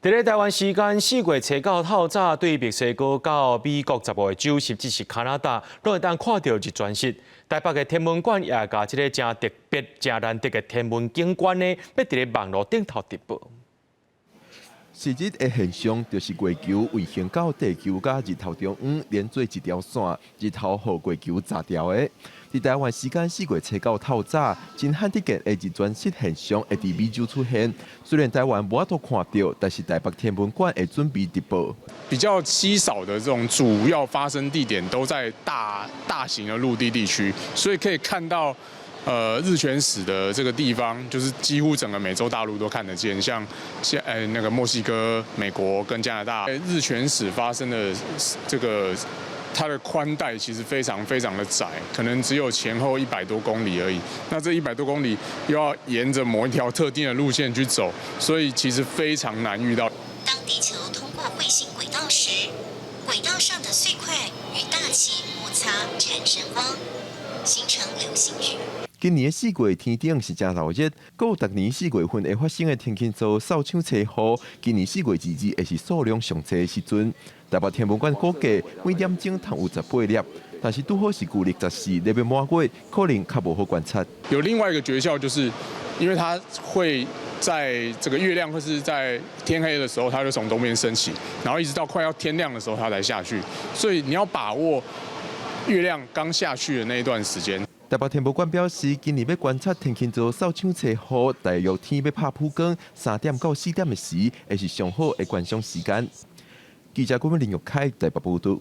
佇咧台灣時間4月初九透早，對墨西哥到美國15個州，甚至是加拿大，攏會當看著日全食。台北的天文館也共這个誠特別、誠難得的天文景觀呢，欲佇咧網路頂頭直播。食日的現象就是月球衛星到地球佮日頭中央連做一條線，日頭予月球遮著的。佇台灣時間4月初九透早，真罕得見的日全食現象會佇美洲出現。雖然台灣無法度看著，但是台北天文館會準備直播。比較稀少的這種主要發生地點都在大大型的陸地地區，所以可以看到，日全食的這個地方，就是幾乎整個美洲大陸都看得見，像那個墨西哥、美國跟加拿大，日全食發生的這個它的寬帶其實非常非常的窄，可能只有前後100多公里而已。那這100多公里又要沿着某一條特定的路線去走，所以其實非常難遇到。當地球通過彗星軌道時，軌道上的碎塊與大氣摩擦產生光，形成流星雨。今年四月天頂是誠鬧熱，閣有逐年4月份會發生的天秤座掃搶車雨，今年4月22會是數量上濟的時陣。台北天文館估計每點鐘通有18粒，但是拄好是舊曆14咧欲滿月，可能較無好觀察。有另外一個訣竅，就是因為它會在這個月亮會是在天黑的時候，它就從東邊升起，然後一直到快要天亮的時候，它才下去。所以你要把握月亮剛下去的那一段時間。台北天文館表示，今年欲觀察天秤座掃搶車雨，大約天欲拍晡光，3點到4點的時，會是上好的觀賞時間。記者郭文林玉凱台北報道。